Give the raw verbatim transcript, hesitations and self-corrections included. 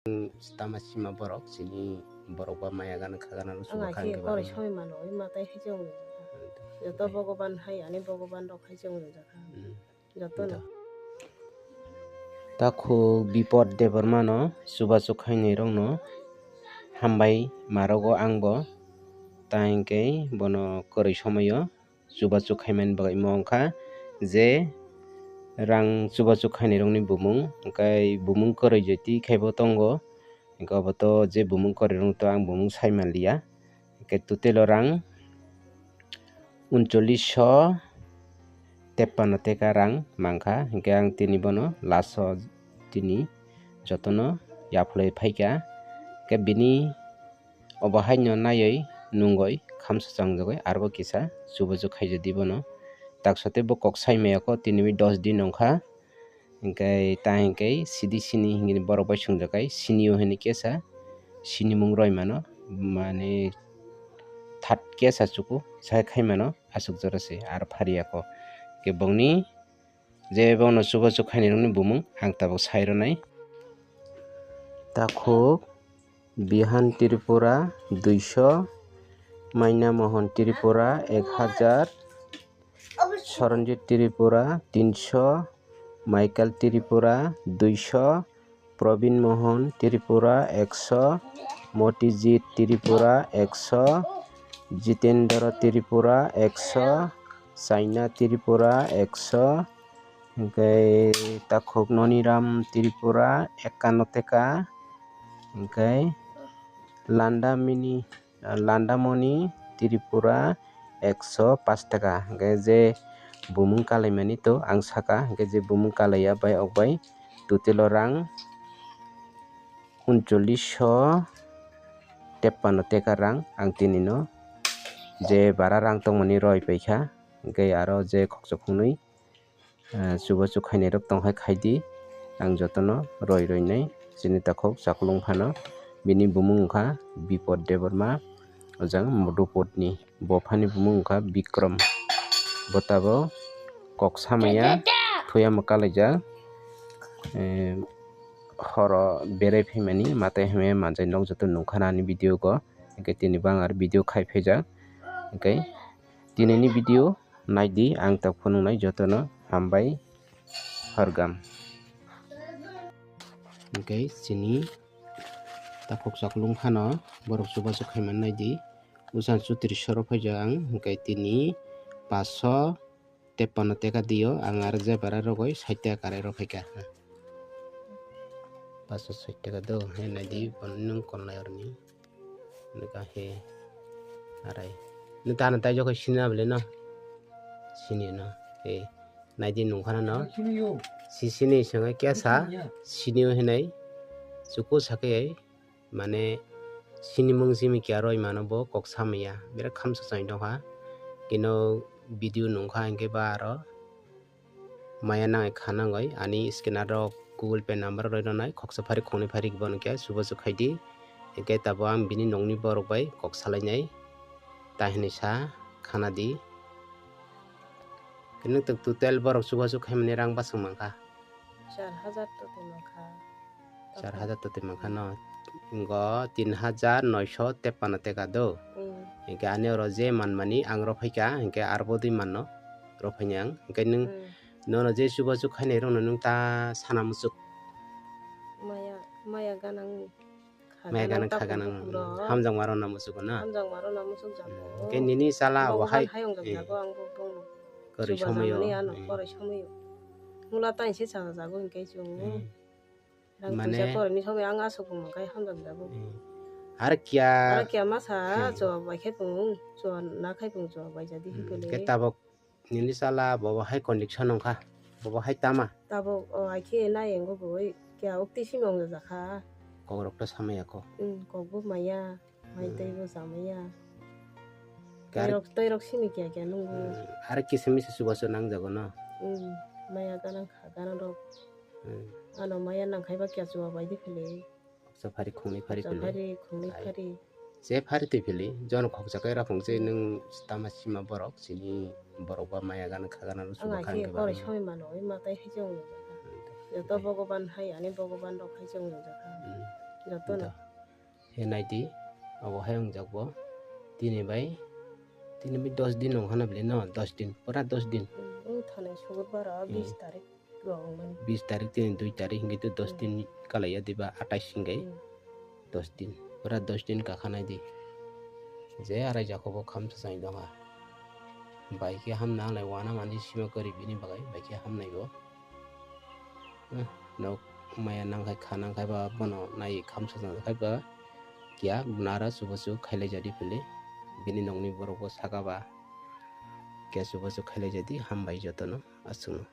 Tama sima borok, chini borok ba maya gana kha gana no subo kha hwnkhe koroi ba. Soi mano, oi matai hai se wng jakha. Joto Bhogoban hai, ani Bhogoban rok hai se wng jakha. Hmm. Joto no. Takhuk Bipod Debbarma no chubachu khainai rok no hambai marogo ang bo. Ta hwnkhe bono koroi somoio chubachu khaimani bagwi mo wngkha je rang chubachu khainairokni bumung, hwnkhe bumung kwrwi je twi khaibo tongo, hwnkhe obo to je bumung kwrwirokno to ang bumung sai manliya, hwnkhe total o rang uncholish so teppanno teka rang mankha, hwnkhe ang tini bono last o tini jotono yaphlai phaikha, hwnkhe bini Obo haino naiwi nungwi khamsa changjagwi arbo kisa chubachu khaijadi bono. Taksa tei bo kok sai maya kho tini wi dos din wngkha. Hwnkhe ta hwnkhe sidi sini hwnwi borok bai swngjak kai, sinio hwnwi kesa sinimung roi mano, mane that kesa chuku sai khai mano aswk jora se ar phariya kho. Hwnkhe bongni Je bono chubachu khainai rokni bumung ang tabuk sai rwnai. Takhuk Bihan Tripura duiso, Maina Mohon Tripura ek hajar, Soronjit Tripura tinso, Michael Tripura duiso, Probin Mohan Tripura ekso, Motijit Tripura ekso, Jitendra Tripura ekso, Saina Tripura ekso, hwnkhe takhuk Noniram Tripura ekkanno teka, hwnkhe Landamini, Landamoni Tripura ekso pash taka. Hwnkhe je bumung kalaimani to ang saka, hwnkhe je bumung kalaiya bai ok bai total o rang uncholish so teppanno teka rang ang tini no je bara rang tongmani roi paikha, hwnkhe aro je khoksa khunui ah, chubachu khainai rok tong hai khaidi. Ang jotono roi roi nai chini takhuk chaklung phano. Bini bumung wngkha Bipod Debbarma, ojang Madhupod ni. Bo phani bumung wngkha Bikram. Bo tabuk kok samaya thuyama kalaijak. Eh, horo berai phaimani matai hamya manjai nok joto nungkha ani video go. Hwnkhe tini bo ang aro video khai phaijak. Hwnkhe tinini video naidi, ang tok phunuknai jotono hambai horgam. Hwnkhe chini takhuk chaklung phano borok chubachu khaimani naidi. Usan chutri soro phaijak ang, hwnkhe tini paso teppanno teka dio, ang aro je bara rogoi sait taka karai rw phaikha. Paso sait taka do, he naidi, bono nwng konlai oroni. Nukha he, arai. Nukha ano tai jokho sini na bole no? Sini no. He, naidi nungkha na no? Si sini swngo kesa, sini o hinai. Chuku sakai ai. Mane sinimung simi kiya roi mano bo kok samaya, birat khamsa chai nokha. Kino video nungkha hwnkhe ba aro maya nangwi kha nangwi ani scanner rok Google Pay number roi rwnai khoksa phari khongnwi phari bono khe chubachu khaidi. Hwnkhe tabuk ang bini nokni borok bai kok salainai ta hinwi sa khana di. Khe nwng total borok chubachu khaimani rang bwswk mankha? Char hajar to twi mankha. Char hajar to twi mankha no. Ngo tin hajar noisho teppanno teka do. Hmm. Hwnkhe ani oro je manmani ang rw phaikha, hwnkhe arbo dui manno rw phaini ang. Hwnkhe nwng, hmm, nono je chubachu khainai rokno nwng ta sana muchuk. Maya, maya ganang. Maya ganang kha ganang, hamjakma rwna muchuk na? Hamjakma rwna muchuk jago. Hmm. Khe nini chala bo wahai, hai wng jak jago, eh, ang bo bongno. Koroi somoyo. Chubajakmani ano, eh, koroi somoyo. Mula tainse chajajago hwnkhe chwng. Hmm. Rang mane, puisa koroi ni somoi ang aswk bumung khai hamjak jago. Hmm. Ar kiya? Ar kiya masa, hmm, chuba bai khe bumung, chuba na khai bumung chuba bai jadi, hmm, hwnkhe le. Khe tabuk Nini chala bobo hai condition wngkha, bobo hai tama. Tabuk o hai khe nai wngwi bo oi kya ukti simi wngjakha. Kokrok to samaya kho. Hmm, kokbo maya, mai, hmm, teibo chamaya. Kar- Toirok, toirok simi kya kya nungwi. Hmm, aro kisa misa chubachu nangjago no. Hmm, maya ganang kha ganang rok. Hmm. Ano maya nangkhai ba kya chuba bai di phile. Khoksa phari khongni phari khoksa phili. Phari khongni phari. Je phari twi phili, jono khoksa khe raphung se, hmm, nwng tama sima borok, chini borok ba maya gana kha gana rw subo. Ang kha hai khe hwnkhe koroi ba. Soi mano, oi matai hai se wng jakha. Hmm. Joto Bhogoban hai, ani Bhogoban rok hai se wng jakha. Hmm. Jotono. He naidi, obo hai wngjak bo. Tini bai, tini bai dos din wngkha na bini no, dos din, pura dos din. Hmm, wng thanai sukur bara Hmm. bis tarik rok wngmani. Bis tarik tini dui tarik hingke to dos Hmm. din kalaiya diba, atais hingke. Hmm. Dos din, pura dos din kakha naidi. Je arai jakobo khamsa chai dongha. Bai khe hamna nai wana mani sima kwrwi bini bagwi, bai khe hamnai bo. Eh, nok maya nangkhai kha nangkhai ba bono nai khamsa chang khai ba kiya nara chubachu khailai jadi phili bini nokni borok bo saka ba kiya chubachu khailai jadi hambai jotono aswkno.